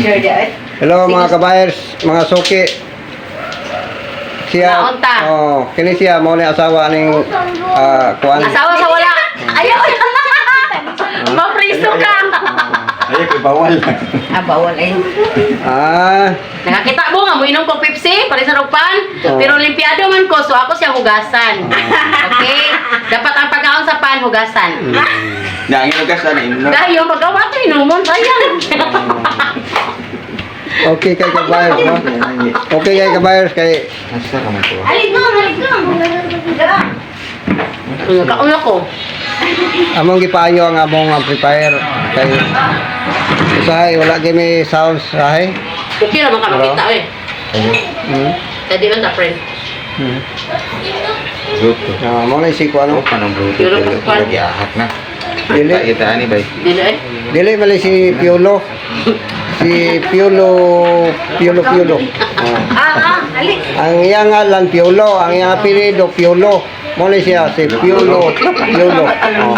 Picture di ay. Hello, mga kabayers, mga suki. Siya, Naunta. oh, kini siya mao ni asawa ning kuan. Asawa sa wala. Ayaw. Mapriso ka. Ay, kay bawal. Ah, bawal ay. Ah, Nakakita mo nga, muinom ko Pepsi, para sa rugpan. Oo. Pero limpiado man ko, so ako siya hugasan. Okay? Dapat ang pagkaon sa pan, hugasan. Na, ang inugas na ino. Dahil yung pagkawa ito, inumon, sayang. Okay kay kabayers, no? Okay kay kabayers kay Asa ka man to? Halig mo, halig mo. Dara. Kaon ako. Among gipaayo ang among amplifier kay usahay wala gyud may sounds sahay. Okay naman ka makita eh. Kaya di lang ta friend. Bluetooth. Ah, mo na si kuan, no? Ano pa ng Bluetooth? Pero kung- Lagi ahak na. Dili. Kita ani bay. Dili eh. Dili man si Piolo. Si Piolo, Piolo Piolo. Ah. Ah, ah, halik. Ang iyang ngalan Piolo, ang iyang apelyido Piolo. Mo na siya si Piolo, Piolo. Oh.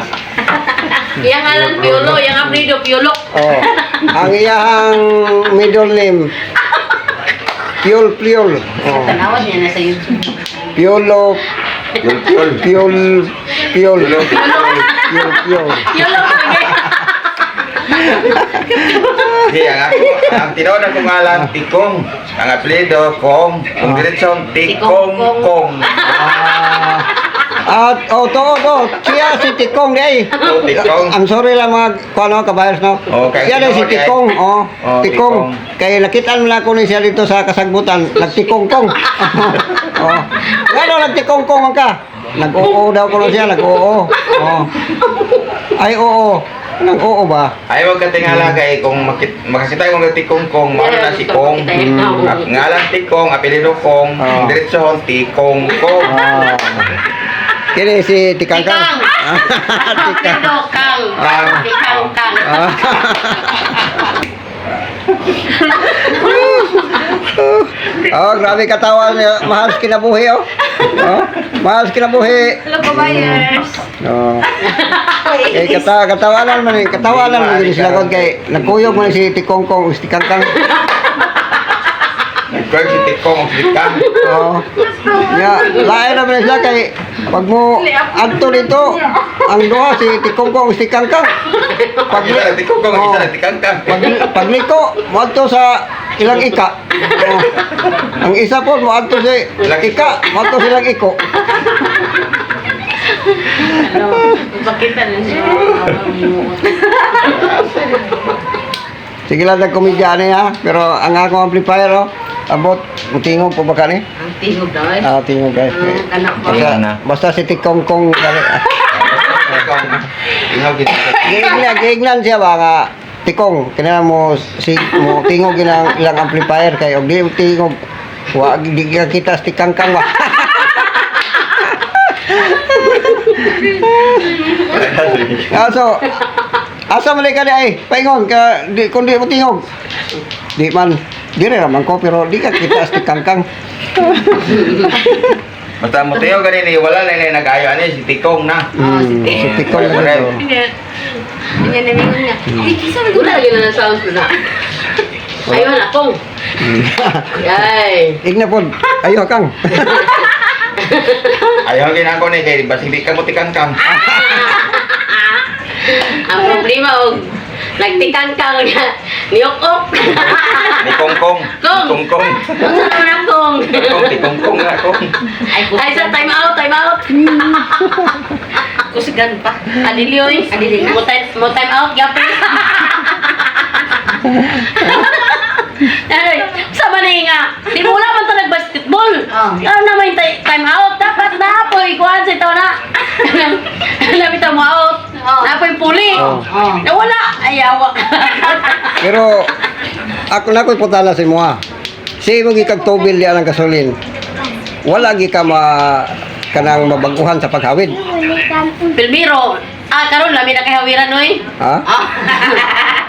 Iyang ngalan Piolo, iyang apelyido Piolo. Oh. Ang iyang middle name Piol Piol. Oh. Tanawan niya na sa YouTube. Piolo Piol piol. Piol Piol. Piol Piol. Piolo lagi. Di ang ako, ang tinuod akong ngalan Tikong. Ang apelyido Kong. Ang diretsyon Tikong Kong. Ah, at oh, to, to, siya si Tikong di ay. Oh, Tikong. I'm sorry lang mga kuano kabayers, no. Okay, Siya na si tinuod, eh. Tikong, oh, Oh, Tikong. Tikong. Kay nakitaan mo lang ko ni siya dito sa kasagbutan, nagtikong-kong. Oh. Ngano nagtikong-kong man ka? Nag-oo daw ko lang siya, nag-oo. Oh. Ay, oo. Nag-oo ba? Ay wag ka tingala kay kung makakita kong Tikong Kong, mao na si Kong. Ang ngalan Tikong, apelyido Kong, ang diretsyon Tikong Kong. Ah. Kini si Tikangkang. Tikang. Apelyido Kang. Ah. Tikang Kang. Ah. Oh, grabe katawa niya. Mahal sa kinabuhi, oh. Oh, mahal sa kinabuhi. Hello, kabayers. Oh. Kay katawanan man eh, katawanan man gid sila kon kay nagkuyog man si Tikongkong ug si Tikangkang. Nagkuwag si Tikong ug si Tikang. Oh. Ya, lain naman sila kay pag mo adto dito ang duha si Tikongkong ug si Tikangkang. Pag isa lang Tikong Kong, isa lang Tikangkang. Pag pagliko moadto sa ilang ika. Oh. Ang isa po moadto sa ika, moadto silang iko. Ano, pakita na siya. Sige lang nagkomedya ani ha, pero ang akong amplifier, oh, abot mutingog po ba kani? Ang tingog daw eh. Ah, tingog guys. Ang anak ko. Basta, na. basta si Tikongkong kani. Tikong. Ingaw gid. Giingnan, giingnan siya ba nga tikong kinahanglan mo si mo tingog ilang ilang amplifier kay og di tingog wa di ka kita sa Tikangkang ba. Ah, so asa man ka di ay paingon ka di kun di mo tingog. Di man dire ra man ko pero di ka kita sa Tikangkang. Basta mo tiyo ganini wala na ni nag-ayo ani si Tikong na. Si Tikong na dito. Hindi. Hindi na mingon niya. Ay, kisa man wala yun na sounds na. Ayun akong. Yay. Igna pod. Ayo kang. Ayaw ginako ni kay basig di ka mo Tikangkang. Ang problema og nagtikangkang niya. Niyok-ok. Ni Kong Kong. Kong. Kong Kong. Unsa naman akong? Kong Tikong Kong na Kong. Ay, sa time out, time out. Kusgan pa. Adili oy. Adili na. Mo time out gyapon. Ay, sa man nga. Di mo wala man ta nag-basketball. Oh. Ano naman yung time out? Dapat na po ikuan sa ito na. Alam ito mo out. Oh. Napoy puli. Oh. Oh. Nawala. Ay, awa. Pero ako na ko'y putala sa imo ha. Sa imo gikag tubil diyan ang gasolin. Wala gi ka ma kanang mabaguhan sa paghawid. Pilmiro. Ah, karon lami na kay hawiran oy. Ha? Ah.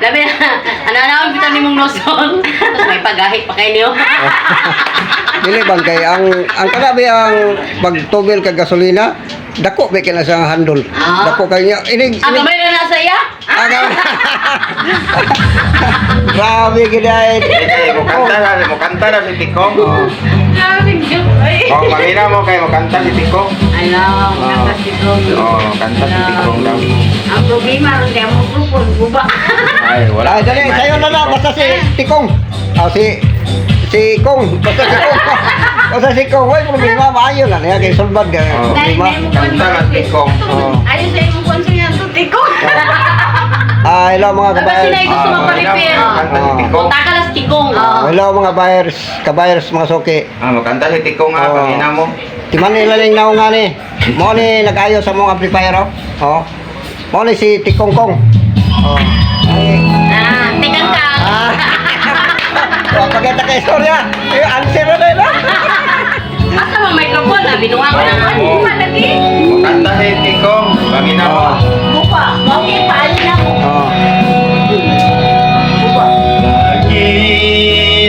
Lami na. Ano na ang bitaw nimong noson. Tapos may pagahi pa kay niyo. Dili bang kay ang kanabi ang pagtubil kag gasolina, dako ba kay na siyang handle. Ah. Dako kay niya. Inig, Ang inig. gamay na nasa iya. Ah, grabe gid ay. Dili kay mo kanta na si Tikong. Oh. Grabe, joke. Ay. Oh, pangina mo kay mo kanta si Tikong. Ano, Ah. kanta si Kong. Oh, kanta si Tikong daw. Ang problema ron kaya mo grupon, guba. Ay, wala. Ay, dali, sayo na lang basta si Tikong. Ah, si si Kong, basta si Kong. Basta si Kong, way problema maayo na niya kay sulbad kay Oh. problema. Kanta na si Tikong. Oh. Ayos sa imong kwan siya to, Tikong. Ah, hello mga Dapat kabayers. sila ay gusto Ah, magpa-repair. Kanta si Tikong. Punta ka lang sa Tikong. Ah, hello mga buyers, kabayers mga suki. Ah, mo kanta si Tikong ah, Oh. pangina mo. Timan nila ning naunga ni. Mo ni nag-ayo sa mong amplifier oh. Oh. Mo ni si Tikong Kong. Oh. Ay. Ah, tikang kang. Ah. Oh, pagkita kay istorya. Eh, answer na nila. Asa mo microphone na binuha ko na. Oh. Lagi. Mo kanta si Tikong, pangina mo. Oh. Guba. Okay, paano na ako. Oh. Guba. Lagi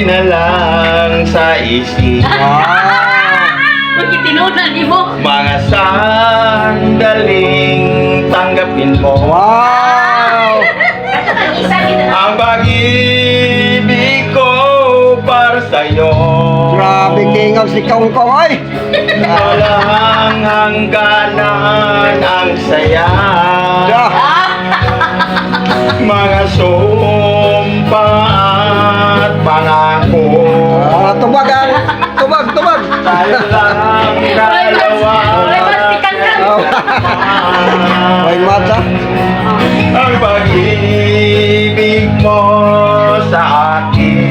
na lang sa isip Wow. Magkitinunan ni mo. mga sandaling tanggapin mo Wow. Isa kita. ang pag-ibig ko para sa'yo. Grabe tingog si Kong Kong oy. Walang hangganan ang saya. Yeah. Mga sumpa at pangako. Ah, tubag ang tubag tubag. Tayo lang dalawa. Oy, mas tikang kang. Oh. Hoy mata. Ang pag-ibig mo sa akin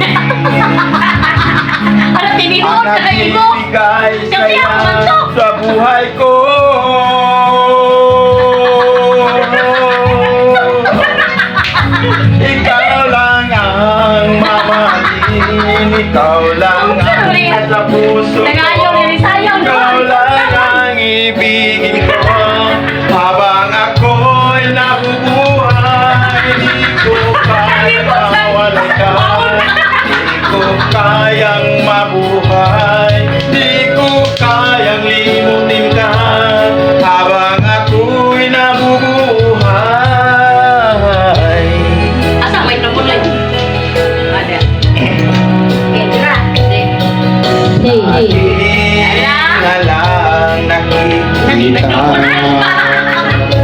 Ano tinihon ang ka kayo mo? nagbibigay Kasi saya ako man to. sa buhay ko. Ikaw lang ang mamahalin, ikaw lang ang nasa puso ko. Nagayaw ni Sayaw no. Ikaw lang ang ibigin ko habang ako'y nabubuhay. Di ko kaya mawala ka. Di ko kayang mabuhay. Di ko kayang limutin ka habang ako'y nabubuhay. Asa microphone lang? Ada. Kendra. Hey, hey. Lagi na lang nakikita.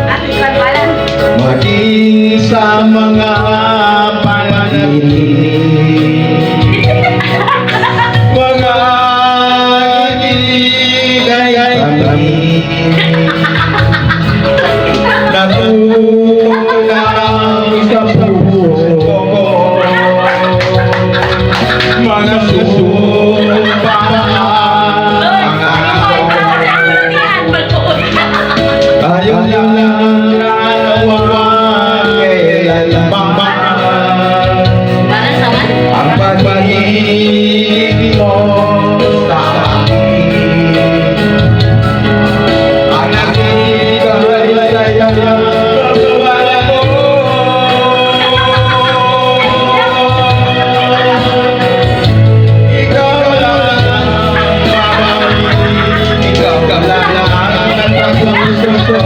Ate Kalwalan. Maging sa mga panaginip, mga ngiti ay tamis, Natulang sa puso ko, mga sumpa tayo lang dalawa kailanman. Para sa man? Ang pag-ibig mo sa akin ang nagbibigay saya sa buhay ko. Ikaw lang ang mamahalin, ikaw lang ang nasa puso ko.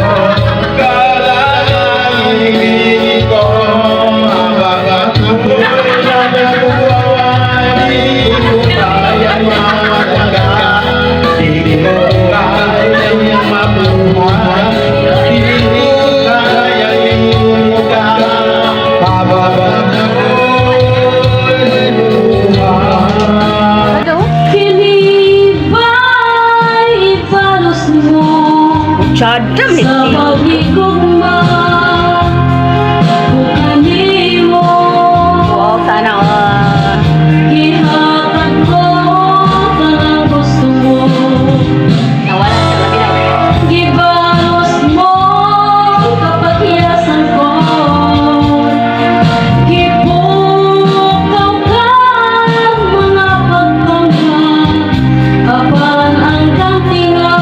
Ikaw lang ang ibigin ko habang ako'y nabubuhay. Di ko kayang mawala ka, di ko kayang mabuhay, di ko kayang limutan ka habang ako'y nabubuhay. Kini ba'y ibalos mo Chadam ni. sa paghigugma ko kanimo? Oo, sana all. Gihatag ko tanang gusto mo. Nawala sa kabila. Gibalos mo kapakyasan ko. Gipukaw kang mga pagpangha, apan ang kantinga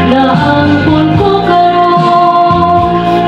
naangkon ko karon.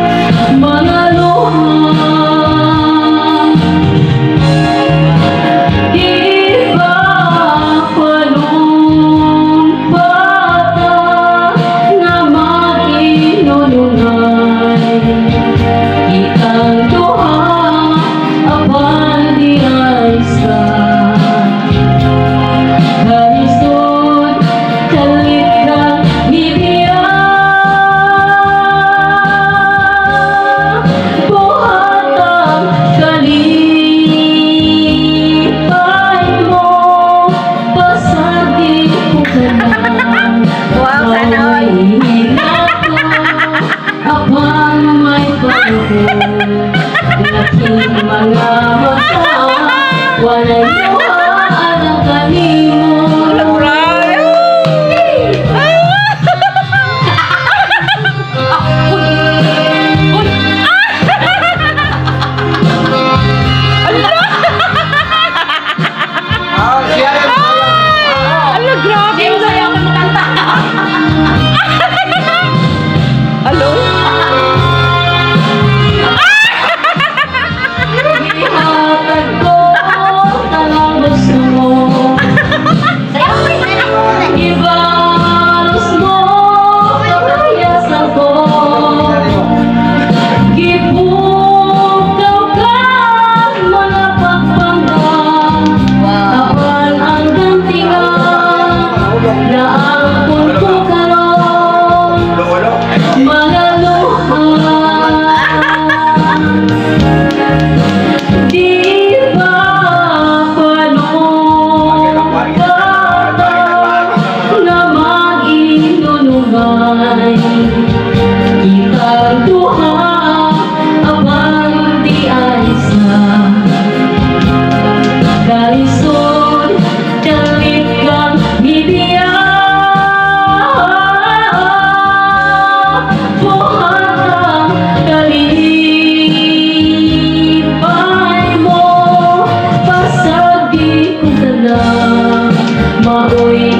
Mga luha. Di ba paano na mag-inunungay kitang duha, apan di ay sa kalisod, dalit kang bibiya, buhat ang kalipay mo, pasagdi kong tanan mao'y